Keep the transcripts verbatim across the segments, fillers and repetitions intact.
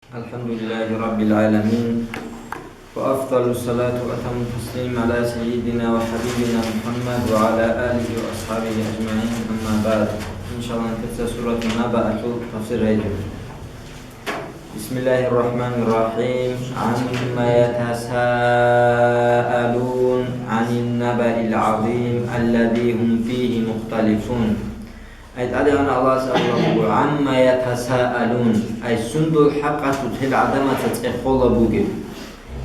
الحمد لله رب العالمين، وأفضل الصلاة وأتم التسليم على سيدنا وحبيبنا محمد وعلى آله وأصحابه أجمعين، أما بعد. إن شاء الله نتكلم سورة النبأ في تفسير هيجر. بسم الله الرحمن الرحيم. عم يتساءلون عن النبأ العظيم الذي هم فيه مختلفون. Ай, ТӀадегӀан Аллагьас абулеб буго: «Амма ятасаалун», ай, сундул хӀакъалъулъ гьел гӀадамаца цӀехолеб бугеб?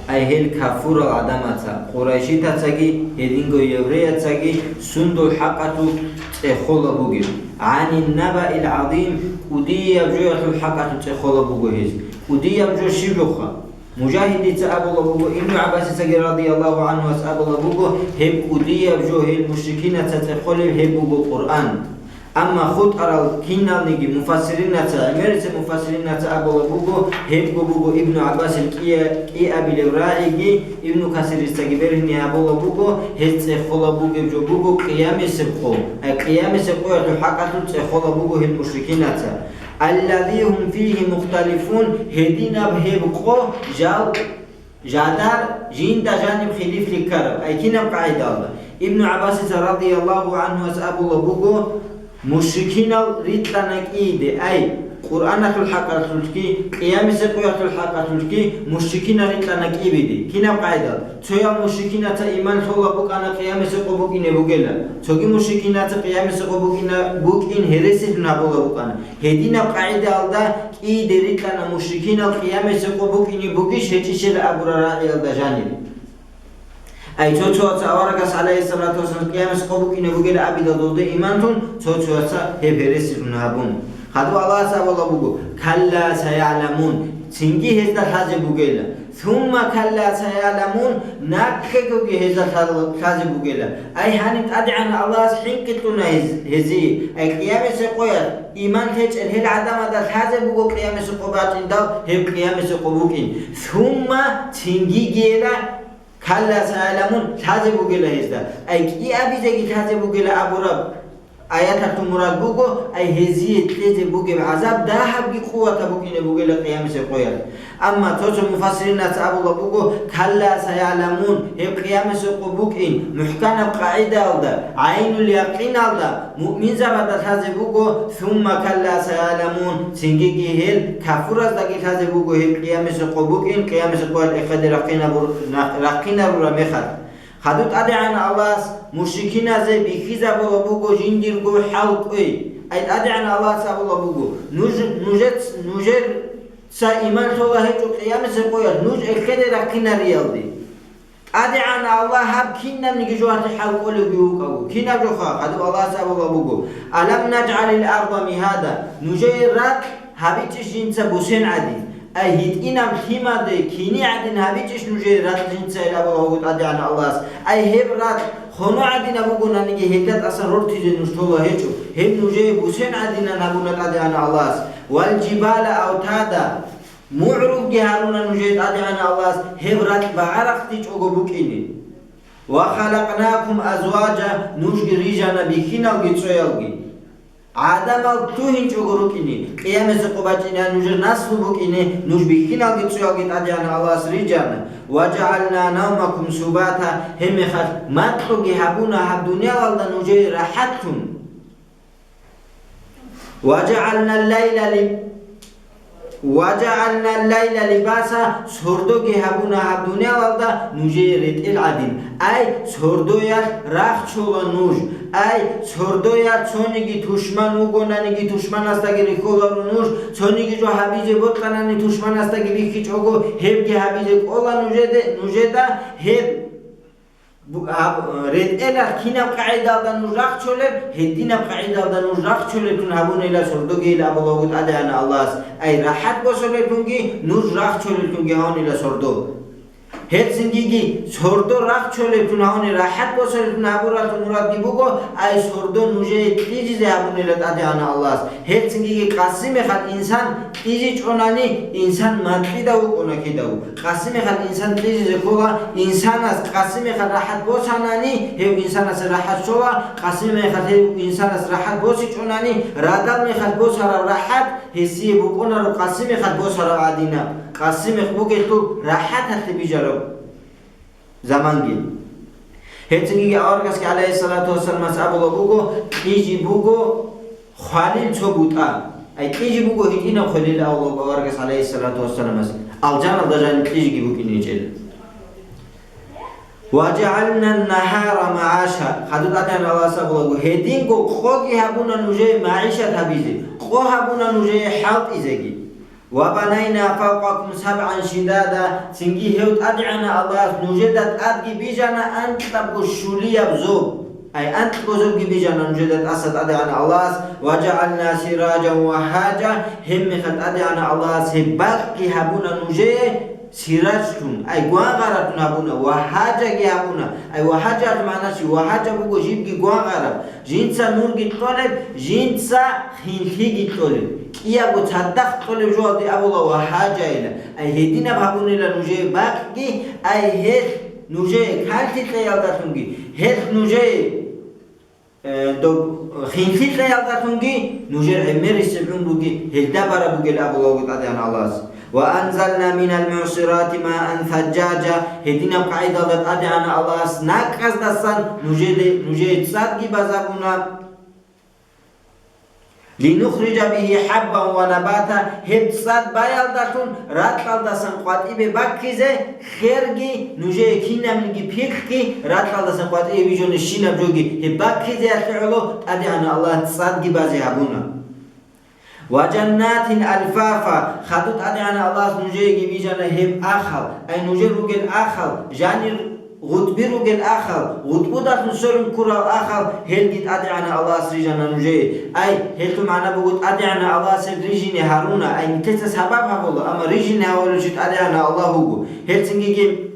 Ай, гьел кафурал гӀадамаца, къурайшитацаги, гьединго еврейцаги сундул хӀакъалъулъ цӀехолеб бугеб? «Гьанин набаил гӀазим», кӀудияб жоялъул хӀакъалъулъ цӀехолеб буго гьез. КӀудияб жо щиб жоха? Мужагьидица абулеб буго, Ибну ГӀаббасицаги радияллагьу гӀанхуяс абулеб буго, гьеб кӀудияб жо гьел мушрикинаца цӀехолеб гьеб буго Къуръан. Амма хутӀарал киналниги муфассиринаца, гӀемерисеб муфассиринаца абулеб буго, гьебго буго Ибну ГӀаббасил кӀия-, кӀиабилеб рагӀиги, Ибну Касирицаги бергьине абулеб буго, гьез цӀехолеб бугеб жо буго къиямасеб къо. Ай, къиямасеб къоялъул хӀакъалъулъ цӀехолеб буго гьел мушрикинаца. «Аллази гьум фигьи мухталифун», гьединаб гьеб къо жал, жадар жинда жаниб хилифлъи ккараб. Ай, кинаб къагӀидалда? Ибну ГӀаббасица радияллагьу гӀанхуяс абулеб буго, мушрикинал рикьана кӀийде, ай, Къуръаналъул хӀакъалъулъги, къиямасеб къоялъул хӀакъалъулъги мушрикинал рикьана кӀибиде. Кинаб къагӀидал? Цоял мушрикинаца иман лъолеб букӀана къиямасеб къо букӀине бугила, цоги мушрикинаца къиямасеб къо букӀина-, букӀин гьересилъун гьабулеб букӀана. Гьединаб къагӀидаялда кӀийде рикьана мушрикинал къиямасеб къо букӀине бугищ гьечӀищила абураб рагӀиялда жаниб. Ай, цо-цояца аварагас, гӀалайгьиссалату вассалам, къиямасеб къо букӀине бугила абидал долде иман тун, цо-цояца гьеб гьересилъун гьабун. Хадуб Аллагьас абулеб буго: «Калла саягӀламун», цинги гьезда лъазе бугила. «Сумма калла саягӀламун», нахъегоги гьезда лъа-, лъазе бугила. Ай, гьаниб ТӀадегӀан Аллагьас хӀинкъи кьуна гьез-, гьезие. Ай, къиямасеб къоялъ иман лъечӀел гьел гӀадамазда лъазе буго къиямасеб къо бачӀиндал гьеб къиямасеб къо букӀин. «Сумма», цинги гьела, «калла саягӀламун», лъазе бугила гьезда. Ай, кӀиабизеги лъазе бугила абураб аяталъул мурад буго, ай, гьезие кьезе бугеб гӀазаб дагьабги къуватаб букӀине бугила къиямасеб къоялъ. Амма цо-цо муфассиринаца абулеб буго, «Калла саягӀламун», гьеб къиямасеб къо букӀин, мухӀканаб къагӀидаялда, гӀайнул якъиналда, муъминзабазда лъазе буго, «Сумма калла саягӀламун», цинги гьел кафураздаги лъазе буго гьеб къиямасеб къо букӀин, къиямасеб къоялъ эхеде рахъинабур-, рахъ-, рахъинарураб мехалъ. Хадуб ТӀадегӀан Аллагьас мушрикиназе бихьизабулеб буго жиндирго хӀал кӀвей. Ай, ТӀадегӀан Аллагьас абулеб буго: «Нуж, нужец-, нужерца иман лъола гьечӀо къиямасеб къоялъ нуж эхеде рахъинариялде». ТӀадегӀан Аллагь гьаб кинабниги жугьалъе хӀал кӀолевги вукӀаго. Кинаб жоха? Хадуб Аллагьас абулеб буго: «Алам нажгӀалил арда мигьада», нужее ракь гьабичӀищ жинца бусен гӀадин. Ай, гьитӀинаб лъимаде кини гӀадин гьабичӀищ нужее ракь жинца, ил абулеб буго ТӀадегӀан Аллагьас. Ай, гьеб ракь хоно гӀадинаб бугонаниги, гьелда тӀасан рортизе нуж тола гьечӀо. Гьеб нужее бусен гӀадинан гьабуна ТӀадегӀан Аллагьас. «Вал жибала автада», мугӀрулги гьаруна нужее ТӀадегӀан Аллагьас, гьеб ракь багӀа рахъдичӀого букӀине. «Ва халакънакум азважа», нужги рижана бихьиналги цоялги. ГӀадамал лъугьинчӀого рукӀине, къиямасеб къо бачӀине нужер наслу букӀине, нуж бихьиналги цоялги ТӀадегӀан Аллагьас рижана. «Ва жагӀална навмакум субата», гьебмехалъ макьуги гьабуна гьаб дуниялалда нужее рахӀатлъун. «Ва жагӀална лайла ли-, ва жагӀална лайла либаса», сордоги гьабуна гьаб дуниялалда нужее ретӀел гӀадин. Ай, сордоялъ рахчула нуж. Ай, сордоялъ цониги тушман вугонаниги, тушманасдаги рихьуларо нуж, цониги жо гьабизе бокьанани тушманасдаги бихьичӀого, гьебги гьабизе кӀола нужеде-, нужеда гьеб. Бу-, гьаб-, ретӀелалъ кинаб къагӀидалда нуж рахчулеб, гьединаб къагӀидалда нуж рахчулеблъун гьабунила сордогийил абулеб буго ТӀадегӀан Аллагьас. Ай, рахӀат босулеблъунги нуж рахчулеблъунги гьавунила сордо. Гьелцинги сордо рахчолеблъун гьавни рахӀат босалеблъун гьабуралъул мурадги буго, ай сордо нужее кьижизе гьабунила ТӀадегӀанав Аллагьас. Гьелцинги къасимехал инсан кьижичӀонани, инсан макьидав вукӀуна кидаго. Къасимехал инсан кьижизе ккола, инсанас къасимехал рахӀат босанани, гьев инсанасе рахӀат щола, къасимехал гьев инсанас рахӀат босичӀонани, радал мехалъ босараб рахӀат гьесие букӀунаро къасимехалъ босараб гӀадинаб, къасимех бугелъул рахӀаталъе бижараб заманги. Гьецинги аварагасги, гӀалайгьиссалату вассаламас, абула буго, кьижи буго хвалил цо бутӀа. Ай, кьижи буго гьитӀинаб хвалил, абула буго аварагас, гӀалайгьиссалату вассаламас, алжаналда жаниб кьижиги букӀине гьечӀел. «وجعلنا النهار معاشا», хадуб ТӀадегӀанав Аллагьас абулаго, гьединго къоги гьабуна нужее магӀишат гьабизе, къо гьабуна нужее хӀалтӀизеги. «وبنينا فوقكم سبعا شدادا», цинги гьев ТӀадегӀанав Аллагьас нужеда тӀадги бижана анкьабго щулияб зоб. Ай, анкьго зобги бижана нужеда тӀаса ТӀадегӀанав Аллагьас. «وجعلنا سراجا وهاجا», гьебмехалъ ТӀадегӀанав Аллагьас гьеб бакъги гьабуна нужее, сирачлъун, ай, гвангъараблъун гьабуна, вагьаджаги гьабуна. Ай, вагьаджал магӀна щиб? Вагьаджа буго жибги гвангъараб, жинца нурги кьолеб, жинца хинлъиги кьолеб. КӀиябго цадахъ кьолеб жоялде абула вагьаджайила. Ай, гьединаб гьабунила нужее бакъги, ай, гьелъ нужее канлъи кьеялдалъунги, гьелъ нужее Э, доб хинлъи кьеялдалъунги нужер гӀемерисеб гӀумруги гьелда бараб бугел абулаго ТӀадегӀан Аллагьас. «وأنزلنا من المعصرات ماء ثجاجا», гьединаб къагӀидалда ТӀадегӀан Аллагьас накӀкӀаздасан нужеде, нужее цӀадги базабуна. «لنخرج به حبا ونباتا», гьеб цӀад баялдалъун ракьалдасан къватӀибе баккизе, херги, нужее кинабниги пихъги, ракьалдасан къватӀибе бижунебщинаб жоги гьеб баккизеялъе гӀоло ТӀадегӀанав Аллагь цӀадги базе гьабуна. «وجنات ألفافا», хадуб ТӀадегӀанав Аллагьас нужееги бижана гьеб ахал, ай нужер ругел ахал, жанир гъутӀби ругел ахал, гъутӀбудалъун сверун ккурал ахал, гьелги ТӀадегӀанав Аллагьас рижана нужее. Ай, гьелъул магӀна буго, ТӀадегӀанав Аллагьас гьеб рижине гьаруна, ай, нилъеца сабаб гьабула, амма рижине гьавулев чи ТӀадегӀанав Аллагь вуго. Гьелцинги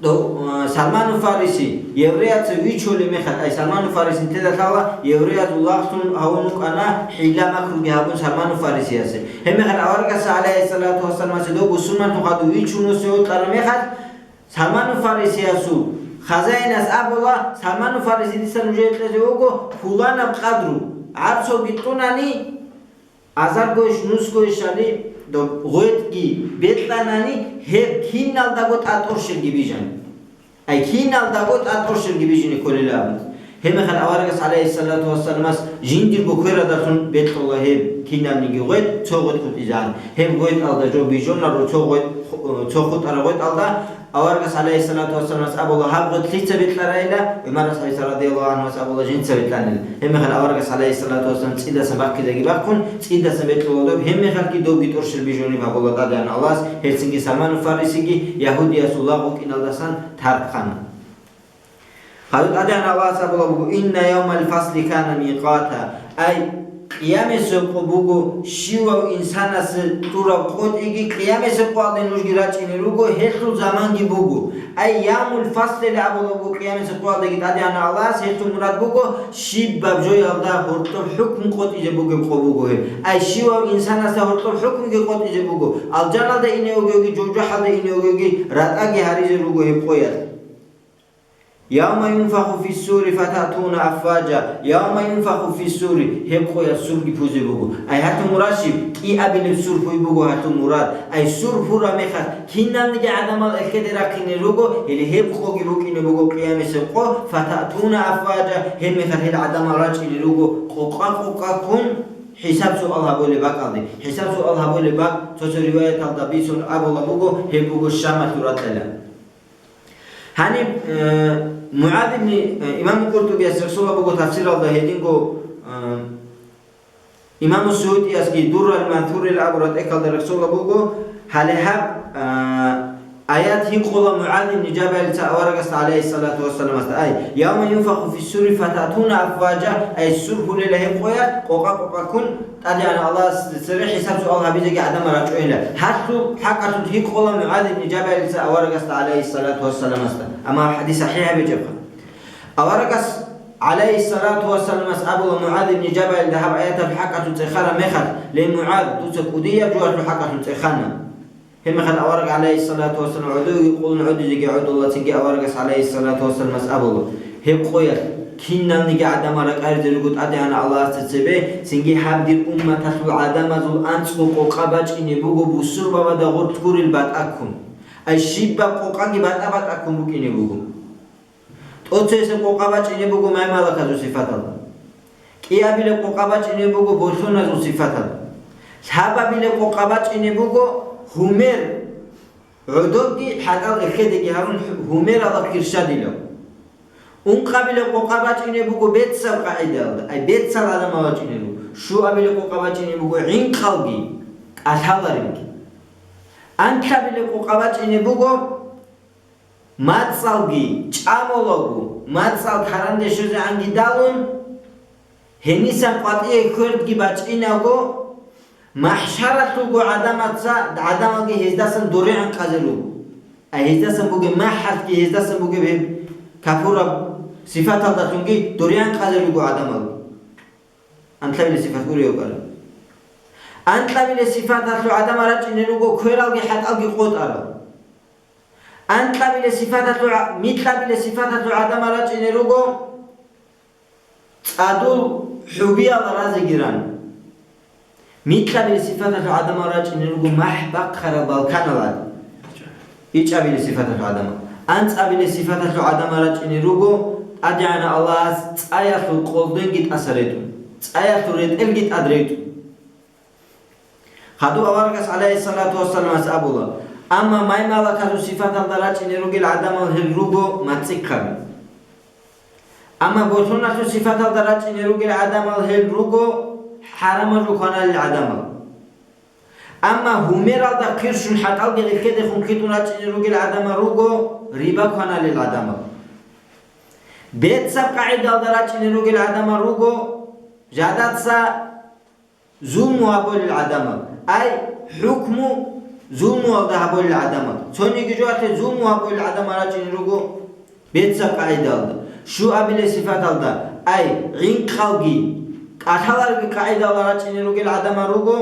до-, а, Салману Фариси евреяца вичулеб мехалъ, ай, Салману Фариси нилъеда лъала, евреязул лагълъун гьавун вукӀана, хӀила-макруги гьабун Салману Фарисиясе. Гьебмехалъ аварагас, гӀалайгьиссалату вассаламасе, дов бусурманлъун хадув вичун вуссев вукӀараб мехалъ, Салману Фарисиясул хазаинас абула, Салману Фариси дица нужее кьезе вуго пуланаб къадру, гӀарцалги кьунани, азаргойищ, нусгойищали, доб гъветӀги бекьанани, гьеб киналдаго тӀатӀурщелги бижани. Ай киналдаго тӀатӀурщелги бижине кколел абун. Гьебмехалъ аварагас, гӀалайгьиссалату вассаламас, жиндирго кверадалъун бекьула гьеб кинабниги гъветӀ цо гъветӀ хутӀизегӀан. Гьеб гъветӀалда жо бижунаро цо гъветӀ, цо хутӀараб гъветӀалда. Аварагас, гӀалайгьиссалату вассаламас, абула, гьаб гъветӀ лъица бекьарайила? ГӀумар асхӀабица, радияллагьу гӀангьу, абула, жинца бекьанила. Гьебмехалъ аварагас, гӀалайгьиссалату вассалам, цӀидасан бахъизеги бахъун, цӀидасан бекьула доб, гьебмехалъги добги тӀурщел бижунеб гьабула ТӀадегӀан Аллагьас, гьелцинги Салману Фарисиги ягьудиясул лагъ вукӀиналдасан тархъана. Гьадин ТӀадегӀан Аллагьас абулеб буго: «Инна явмал фасли кана микъата». Ай, Къиямасеб къо буго щивав инсанасе кьураб къотӀиги, Къиямасеб къоялде нужги рачӀине руго, гьелъул заманги буго. Ай, явмул фаслили абулеб буго Къиямасеб къоялдеги ТӀадегӀан Аллагьас, гьелъул мурад буго, щибаб жоялда гьоркьоб хӀукму къотӀизе бугеб къо буго гьеб. Ай, щивав инсанасда гьоркьоб хӀукмуги къотӀизе буго, алжаналда ине вугевги, жужахӀалда ине вугевги, ратӀаги гьаризе руго гьеб къоялъ. «Явма юнфаху фиссури фататуна афважа, явма юнфаху фиссури», гьеб къоялъ сурги пузе буго. Ай, гьатун мурад щиб, кӀиабилеб сур пуй буго гьатун мурад. Ай, сур пураб мехалъ, киналниги гӀадамал эхеде рахъине руго, гьеле гьеб къоги букӀине буго Къиямасеб къо, фататуна афважа, гьеб мехалъ гьел гӀадамал рачӀине руго къокъа-къокъа ккун, хӀисаб-суал гьабулеб бакӀалде. ХӀисаб-суал гьабулеб бакӀ, цо-цо риваяталда бицун абула буго, гьеб буго Шамалъул ракьалда. Гьаниб, э, МугӀаз ибни, э, имам Къуртубияс рехсола буго тафсиралда гьединго, э, имам СуютӀиясги Дуррал Мансурил абураб тӀехьалда рехсола буго, гьале гьаб, э, Аят гьикъула МугӀаз ибн Жабалица аварагасда, гӀалайгьиссалату вассаламасда, ай, «Явма юнфаху фиссури фататуна афважа», ай, сур гьулела гьеб къоялъ, къокъа-къокъа ккун, ТӀадегӀанав Аллагьасда цере хӀисаб-суал гьабизеги гӀадамал рачӀунила. Гьалъул хӀакъалъулъ гьикъула МугӀаз ибн Жабалица аварагасда, гӀалайгьиссалату вассаламасда. Амма гьаб хӀадис сахӀихӀ гьабичӀебха. Аварагас, гӀалайгьиссалату вассаламас, абула МугӀаз ибн Жабалида гьаб аяталъул хӀакъалъулъ цӀехараб мехалъ: «Ле, МугӀаз, дуца кӀудияб жоялъул хӀакъалъулъ цӀехана». Гьебмехалъ авараг, гӀалайгьиссалату вассалам, гӀодовеги къулун гӀодизеги гӀодола, цинги аварагас, гӀалайгьиссалату вассаламас, абула: «Гьеб къоялъ киналниги гӀадамал ракӀаризе руго ТӀадегӀанав Аллагьасда цебе, цинги гьаб дир умматалъул гӀадамазул анцӀго къокъа бачӀине буго бусурбабазда гъоркь гурел батӀа ккун. Ай, щибаб къокъаги батӀа-батӀа ккун букӀине буго». ТӀоцебесеб къокъа бачӀине буго маймалаказул сифаталда. КӀиабилеб къокъа бачӀине буго болъоназул сифаталда. Лъабабилеб къокъа бачӀине буго гьумер, гӀодобги хӀатӀал эхедеги гьарун гьумералъ квирщадилав. Ункъабилеб къокъа бачӀине буго беццаб къагӀидаялда, ай, беццал гӀадамал бачӀине руго. Щуабилеб къокъа бачӀине буго гӀинкъалги кӀалъаларилги. Анлъабилеб къокъа бачӀине буго мацӀалги, чӀамолаго, мацӀал каранде щвезегӀанги далун, гьенисан къватӀие хьверги бачӀинаго, махӀшаралъулго гӀадамаца, гӀадамалги гьездасан доригӀан къазе руго. Ай гьездасан бугеб махӀалъги, гьездасан бугеб гьеб капураб сифаталдалъунги доригӀан къазе руго гӀадамалги. Анлъабилеб сифат гуре йокӀара. Анлъабилеб сифаталъул гӀадамал рачӀине руго квералги хӀатӀалги къотӀарал. Анлъабилеб сифаталъул гӀа-, микьабилеб сифаталъул гӀадамал рачӀине руго цӀадул хӀубиялда разиги ран. Микьабилеб сифаталъул гӀадамал рачӀине руго махӀ бахъарал балканал гӀадин. ИчӀабилеб сифаталъул гӀадамал. АнцӀабилеб сифаталъул гӀадамал рачӀине руго ТӀадегӀанав Аллагьас цӀаялъул къолденги тӀаса ретӀун, цӀаялъул ретӀелги тӀад ретӀун. Хадуб аварагас, гӀалайгьиссалату вассаламас, абула: «Амма маймалаказул сифаталда рачӀине ругел гӀадамал гьел руго мацӀихъаби. Амма болъоналъул сифаталда рачӀине ругел гӀадамал гьел руго хӀарамалъул кваналел гӀадамал. Амма гьумералда квирщун хӀатӀалги эхедехун хьитӀун рачӀине ругел гӀадамал руго риба кваналел гӀадамал. Беццаб къагӀидаялда рачӀине ругел гӀадамал руго жадаца зулму гьабулел гӀадамал, ай, хӀукму зулмуялда гьабулел гӀадамал. Цониги жоялъе зулму гьабулел гӀадамал рачӀине руго беццаб къагӀидаялда. Щуабилеб сифаталда, ай, гӀинкъалги, кӀалъаларги къагӀидаялда рачӀине ругел гӀадамал руго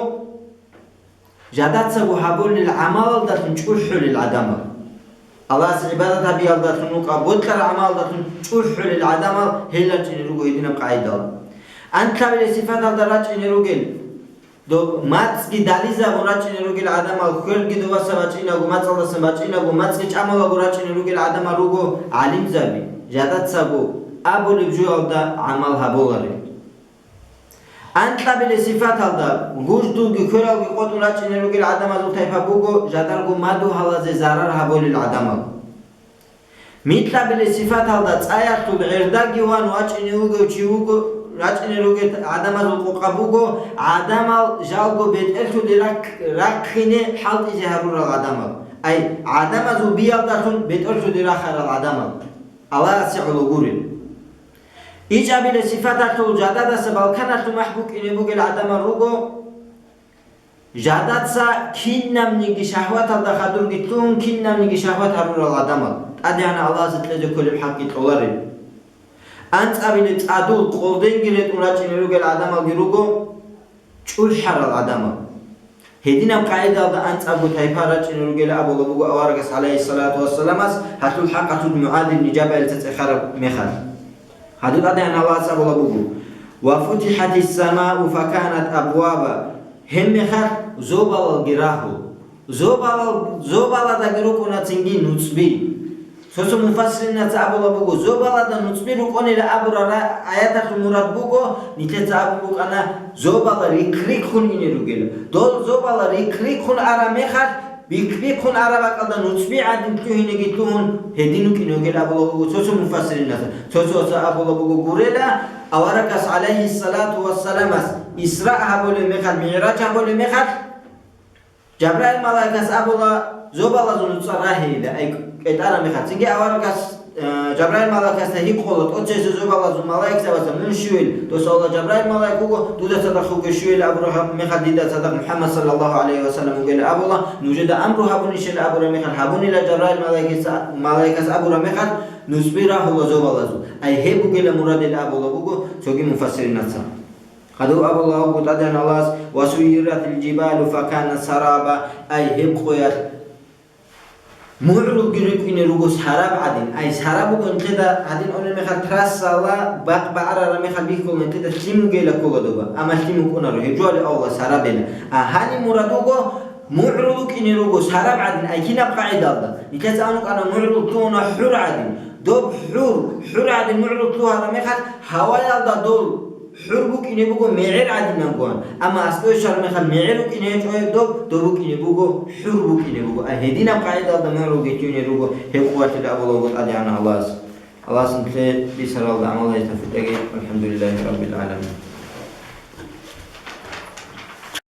жадацаго гьабулел гӀамалалдалъун чӀухӀулел гӀадамал. Аллагьасе гӀибадат гьабиялдалъун рукӀа бокьарал гӀамалалдалъун чӀухӀулел гӀадамал гьел рачӀине руго гьединаб къагӀидал. Анлъабилеб сифаталда рачӀине ругел, доб-, мацӀги дализабун рачӀине ругел гӀадамал, хьверги доваса бачӀинаго, мацӀалдасан бачӀинаго, мацӀги чӀамалаго рачӀине ругел гӀадамал руго гӀалимзаби, жадацаго абулеб жоялда гӀамал гьабуларел. Анкьабилеб сифаталда гуждулги квералги къотӀун рачӀине ругел гӀадамазул тайпа буго жадарго мадугьалазе зарар гьабулел гӀадамал. Микьабилеб сифаталда цӀаялъул гӀердаги ван вачӀине вугев чи вуго, рачӀине ругел гӀадамазул къокъа буго гӀадамал жалго бетӀерлъуде рак-, рахъине хӀалтӀизе гьарурал гӀадамал, ай, гӀадамазул биялдалъун бетӀерлъуде рахарал гӀадамал. Аллагьасе гӀоло гурел. ИчӀабилеб сифаталъул жададаса балканалъул махӀ букӀине бугел гӀадамал руго, жадаца кинабниги шагьваталда хадурги лъугьун, кинабниги шагьват гьарурал гӀадамал, ТӀадегӀанав Аллагьасе кьезе кколеб хӀакъги кьоларел. АнцӀабилеб цӀадул къолденги ретӀун рачӀине ругел гӀадамалги руго, чӀухӀарал гӀадамал. Гьединаб къагӀидалда анцӀабго тайпа рачӀине ругел абула буго аварагас, гӀалайгьиссалату вассаламас, гьалъул хӀакъалъулъ МугӀаз ибн Жабалица цӀехараб мехалъ. Гьадин ТӀадегӀанав Аллагьас абула буго: «Ва футихӀатис самау факанат абваба», гьеб мехалъ зобалалги рагьул. Зобалал-, зобаладаги рукӀуна цинги нуцӀби. Цо-цо муфассиринаца абула буго, зобалада нуцӀби рукӀунила абурал ра-, аяталъул мурад буго, нилъеца абун букӀана, зобала рихъ-рихъун ине ругела. Дол зобала рихъ-рихъун араб мехалъ, бихъ-бихъун араб бакӀалда нуцӀби гӀадин лъугьинеги лъугьун, гьедин рукӀине ругел абула буго цо-цо муфассиринаца. Цо-цоца абула буго гурела, аварагас, гӀалайгьиссалату вассаламас, Исра гьабулеб мехалъ, МигӀраж гьабулеб мехалъ, Жабраил малаикас абула, зобалазул нуцӀа рагьейила, ай кӀетӀараб мехалъ. Цинги аварагас, э, Жабраил малаикасда гьикъула, тӀоцебесеб зобалазул малаикзабазда, мун щивил? Дос абула, Жабраил малаик вуго, дуда цадахъ вуго щивил абураб мехалъ, дида цадахъ МухӀаммад саллаллагьу гӀалайгьи васаллам вугила абула, нужеда амру гьабунищила абураб мехалъ, гьабунила Жабраил малаикас, малаикас абураб мехалъ, нуцӀби рагьула зобалазул. Ай гьеб бугила мурадил абула буго цоги муфассиринаца. Хадув абула вуго ТӀадегӀан Аллагьас: «Ва суййиратил жибалу факанат сараба», ай гьеб къоялъ мугӀрулги рукӀине руго сараб гӀадин, ай сараб буго нилъеда гьадин унеб мехалъ трассала бакъ багӀарараб мехалъ бихьула нилъеда лъим бугейила ккола доба, амма лъим букӀунаро, гьеб жоялъе абула сарабила. А гьаниб мурад буго, мугӀрул рукӀине руго сараб гӀадин, ай кинаб къагӀидалда? Нилъеца абун букӀана мугӀрул лъугьуна хӀур гӀадин. Доб хӀур, хӀур гӀадин мугӀрул лъугьараб мехалъ, гьаваялда дол хӀур букӀине буго мегӀер гӀадинабгоан, амма аскӀове щвараб мехалъ мегӀер рукӀине гьечӀо гьеб доб, доб букӀине буго, хӀур букӀине буго. Ай гьединаб къагӀидалда мугӀрулги лъугьине руго гьеб къоялъила абула вуго ТӀадегӀан Аллагьас. Аллагьас нилъее бицаралда гӀамал гьабизе тавфикъ кьеги. ВалхӀамдулиллагьи раббил гӀаламин.